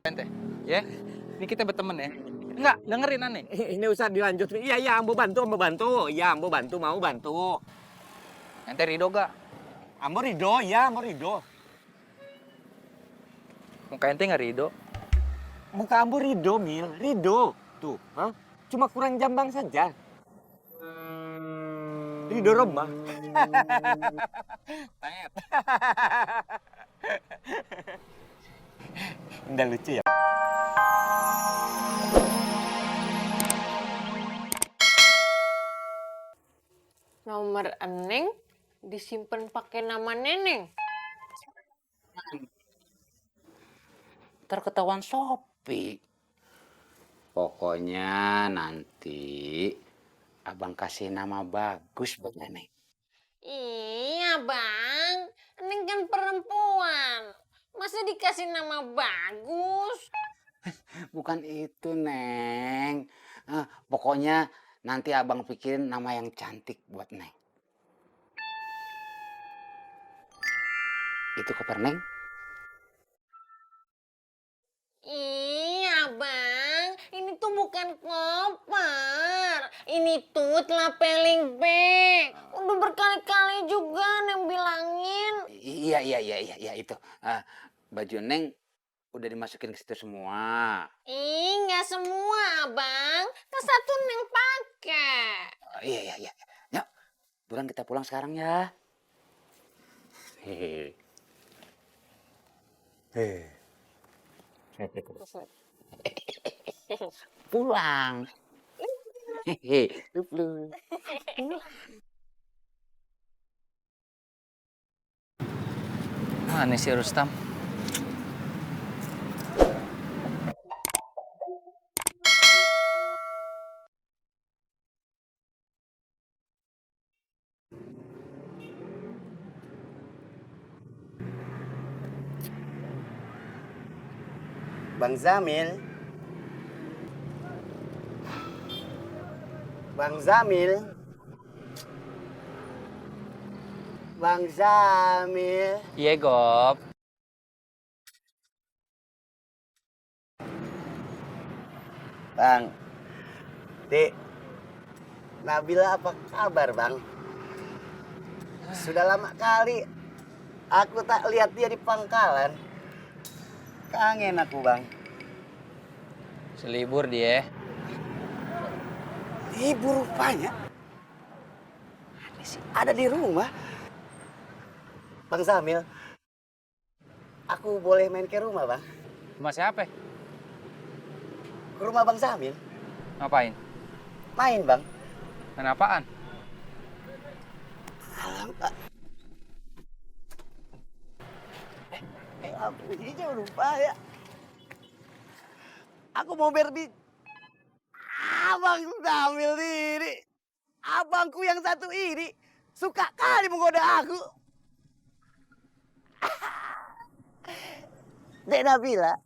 Ente, ya. Ini kita berteman ya. Enggak, dengerin aneh. Ini usah dilanjut. Iya, Ambo bantu. Iya, Ambo bantu, mau bantu. Ente ridho gak? Ambo ridho, ya, Ambo ridho. Muka ente nggak ridho. Muka Ambo ridho, Mil. Ridho. Tuh, hah? Cuma kurang jambang saja. Ridho Roma. Tet. Udah lucu ya? Nomor Eneng disimpan pakai nama Neneng. Terketahuan Sopi. Pokoknya nanti abang kasih nama bagus buat nenek. Iya bang, Eneng kan perempuan. Masa dikasih nama bagus? Bukan itu, Neng. Pokoknya nanti abang pikirin nama yang cantik buat Neng. Itu koper Neng. Iya bang, ini tuh bukan koper. Ini tuh telah-peling bag. Udah berkali-kali juga Neng bilangin. Iya itu. Baju Neng udah dimasukin ke situ semua. Nggak semua bang, kan satu Neng pakai. Iya. Yuk, buruan kita pulang sekarang ya. Hehehe. Pulang. Hehehe. Mana sih Rustam? Bang Zamil. Bang Zamil. Bang Zamil. Iya, Gop. Bang. Dek. Nabila apa kabar, Bang? Sudah lama kali aku tak lihat dia di pangkalan. Kangen aku, Bang. Selibur dia. Ibu rupanya ada di rumah. Bang Zamil, aku boleh main ke rumah, Bang? Rumah siapa? Ke rumah Bang Zamil. Ngapain? Main, Bang. Main apaan? Alamak. Aku ini lupa ya. Aku mau Abang Zamil ini. Abangku yang satu ini suka kali menggoda aku. Dek Nabila.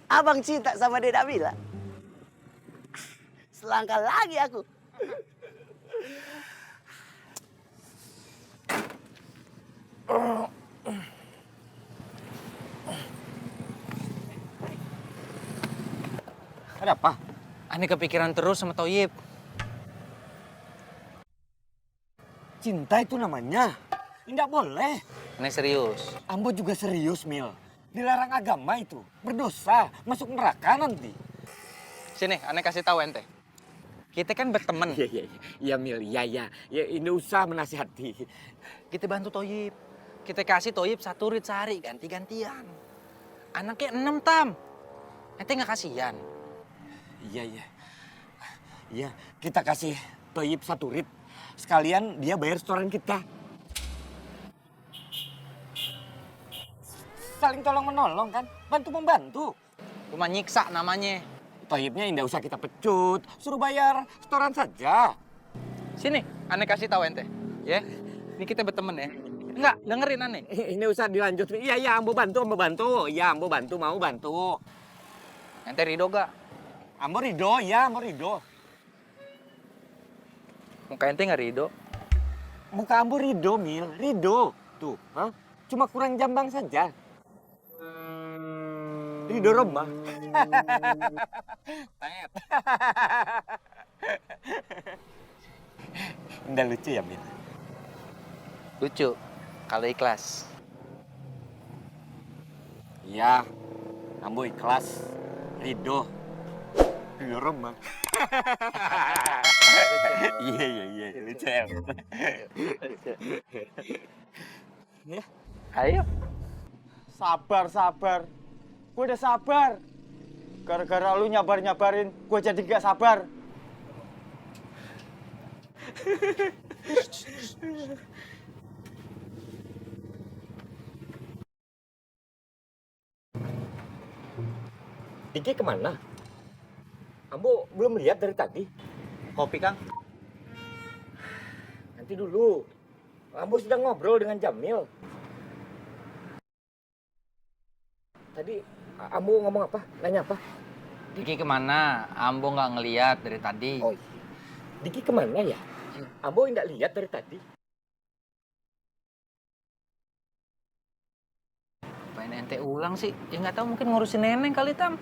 Abang cinta sama Dek Nabila. Selangkah lagi aku. Ada apa? Aneh kepikiran terus sama Toyib. Cinta itu namanya. Tidak boleh. Aneh serius. Ambo juga serius, Mil. Dilarang agama itu. Berdosa. Masuk neraka nanti. Sini, aneh kasih tahu ente. Kita kan berteman. Iya, Mil. Iya. Ya, ini usah menasihati. Kita bantu Toyib. Kita kasih Toyib 1 rit sehari, ganti-gantian. Anaknya 6, Tam. Ente nggak kasihan? Iya, kita kasih Toyib 1 rit. Sekalian dia bayar setoran kita. Saling tolong-menolong kan? Bantu-membantu. Cuma nyiksa namanya. Toyibnya tidak usah kita pecut. Suruh bayar setoran saja. Sini, aneh kasih tahu ente. Ya, ini kita berteman ya. Enggak, dengerin aneh. Ini usah dilanjut. Iya, Ambo bantu. Iya, Ambo bantu, mau bantu. Ente ridho gak? Ambo ridho, ya, Ambo ridho. Muka ente nggak ridho. Muka Ambo ridho, Mil. Ridho. Tuh, hah? Cuma kurang jambang saja. Ridho Roma. Tet. Nggak lucu ya, Min? Lucu kalau ikhlas. Iya, Ambo ikhlas. Ridho. Ridho Roma. Iya, lucu ya. Ayo. Sabar. Gue udah sabar. Gara-gara lu nyabar-nyabarin, gue jadi gak sabar. Diki kemana? Ambo belum lihat dari tadi. Kopi, Kang. Nanti dulu. Ambo sedang ngobrol dengan Jamil. Tadi Ambo ngomong apa? Nanya apa? Diki kemana? Ambo nggak ngeliat dari tadi. Oh, Diki kemana ya? Ambo nggak lihat dari tadi. Pengen ente ulang sih? Ya nggak tahu, mungkin ngurusin neneng kali, Tam.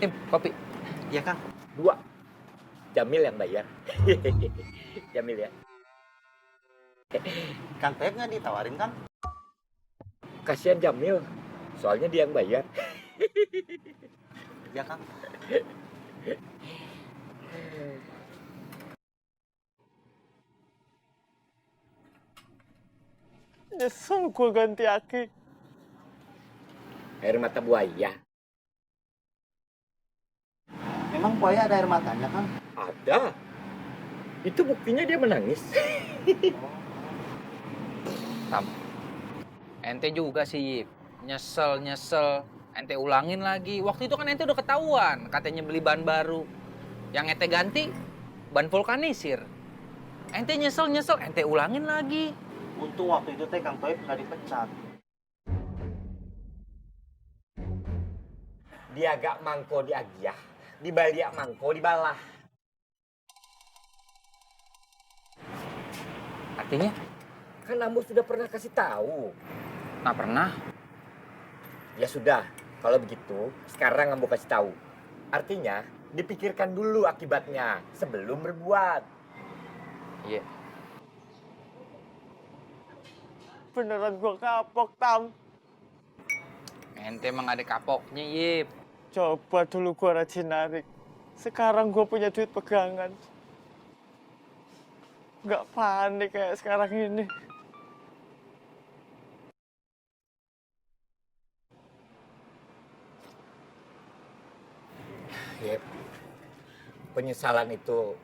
Tim, kopi. Iya, Kang. 2. Jamil yang bayar. Jamil ya. Kang Tep nggak ditawarin, Kang? Kasihan Jamil. Soalnya dia yang bayar. Ya, Kang. Nyesel gue ganti aki. Air mata buaya. Memang buaya ada air matanya, Kang? Ada. Itu buktinya dia menangis. Tam. Ente juga sih, Yip. Nyesel. Ente ulangin lagi. Waktu itu kan ente udah ketahuan. Katanya beli ban baru. Yang ente ganti, ban vulkanisir. Ente nyesel, ente ulangin lagi. Untung waktu itu teh Kang Toib nggak dipecat. Dia agak mangko di agiah. Di baliak mangko di balah. Artinya? Kan Ambo sudah pernah kasih tahu. Nggak pernah. Ya sudah, kalau begitu sekarang Ambo kasih tahu. Artinya dipikirkan dulu akibatnya sebelum berbuat. Iya. Beneran gue kapok, Tam. Ente emang ada kapoknya, Yip. Coba dulu gue rajin narik. Sekarang gue punya duit pegangan. Gak panik kayak sekarang ini. Yep. Penyesalan itu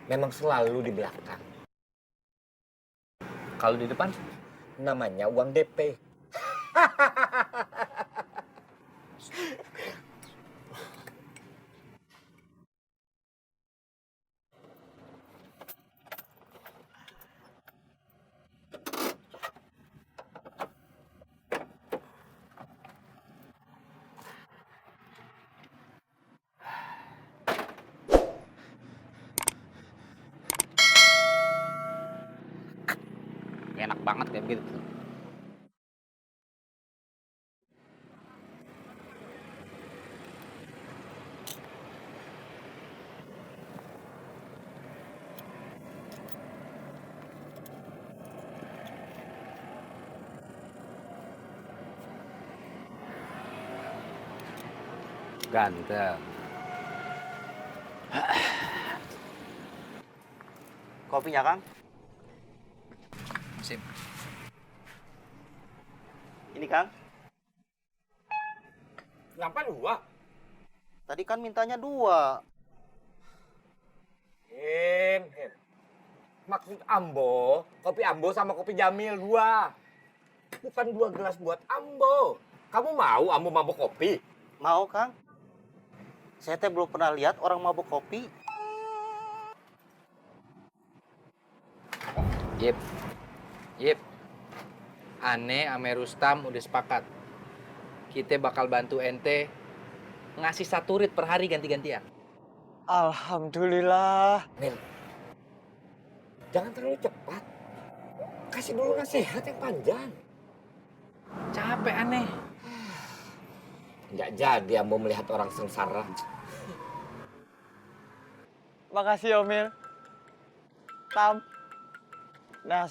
memang selalu di belakang. Kalau di depan? Namanya uang DP. Enak banget kayak begitu. Ganteng. Kopinya, Kang? Sip. Ini, Kang. Kenapa 2? Tadi kan mintanya 2. Maksud Ambo, kopi Ambo sama kopi Jamil 2. Bukan 2 gelas buat Ambo. Kamu mau Ambo mabuk kopi? Mau, Kang? Saya teh belum pernah lihat orang mabuk kopi. Yip. Ane ame Rustam udah sepakat. Kita bakal bantu ente ngasih 1 rit per hari ganti-gantian. Alhamdulillah. Min, jangan terlalu cepat. Kasih dulu nasihat yang panjang. Capek aneh. Nggak jadi Ambo melihat orang sengsara. Makasih Omil. Tam. Nah,